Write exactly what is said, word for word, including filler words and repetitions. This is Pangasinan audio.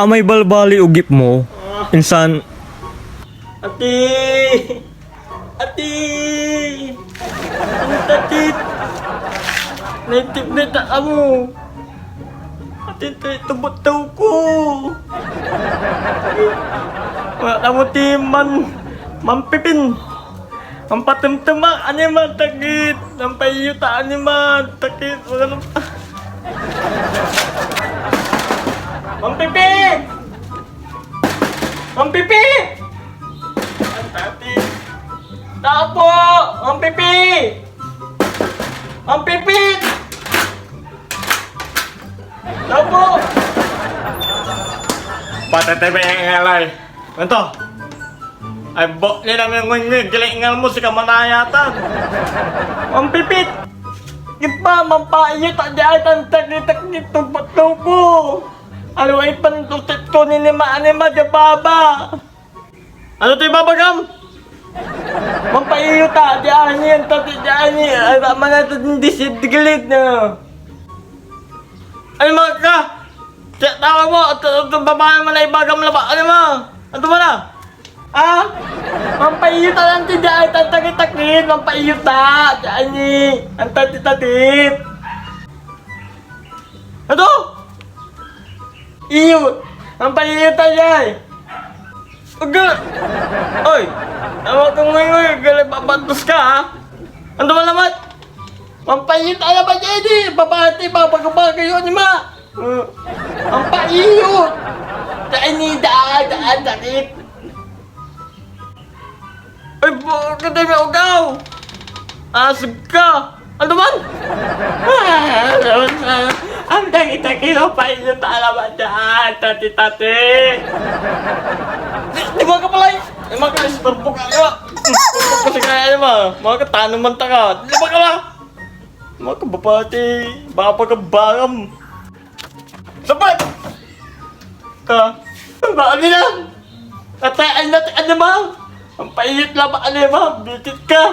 amay balbaliw gip mo, insan, Ati! Ati! Ang tatit! Naitip na ita amo! Ati, ati, tubot taw ko! Wala mo ti man, mampipin! Mampatemtem ak, ani man, takit! Mampaiyot ak, ani man, takit! Wala na- Mampipin! Mampipit! Ang dati. Tao po! Mampipit! Mampipit! Tao po! Patete may engelay. Ento? Ay, bo, nila may ngungngun, gila ingal mo, sika manayatan. Mampipit! Iba, mampaiyot ak diay tan takit-takit to, to ko. Aliwa ipan to tit ko nini maanima dia baba. Ano toy babagam? Mampaiyot ak diay ni, anto ti diay ni, ay, ba, manatad disidgilit na. Ay, mga ka! Tiya, tawa mo, ato, ato, babae man ay bagam laba, ano mo? Ano mo na? Ah? Mampaiyot ak lan ti diay tan takit-takit, mampaiyot ak diay ni, anto ti tatit. Ato? Iyo, mampaiyot ak diay. Aga! Oy! Awa ka ngoy, ngoy, gali babantos ka, ha? Ando man lamat? Mampaiyot ak labat diay di, babati, babagabagay yo, anima! Uh, mampaiyot! Diay ni, daan, daan, sakit! Ay, bakit ay may ugaw? Asag ka! Ano man? Ang daki-daki na pa inyo talaga dyan, tati-tati! Di, di ba ka pala eh? Ay, mga ka-istorbo ka, ano? Istorbo kasi kaya, ano ba? Mga katano man ta ka. Di ba ka ba? Mga kababati, baka pagkabaram. Sapat! Ka, ba, ano yan? Atay, ay, nat-, ano ba? Ang painit lang ba? Ano ba? Bitit ka!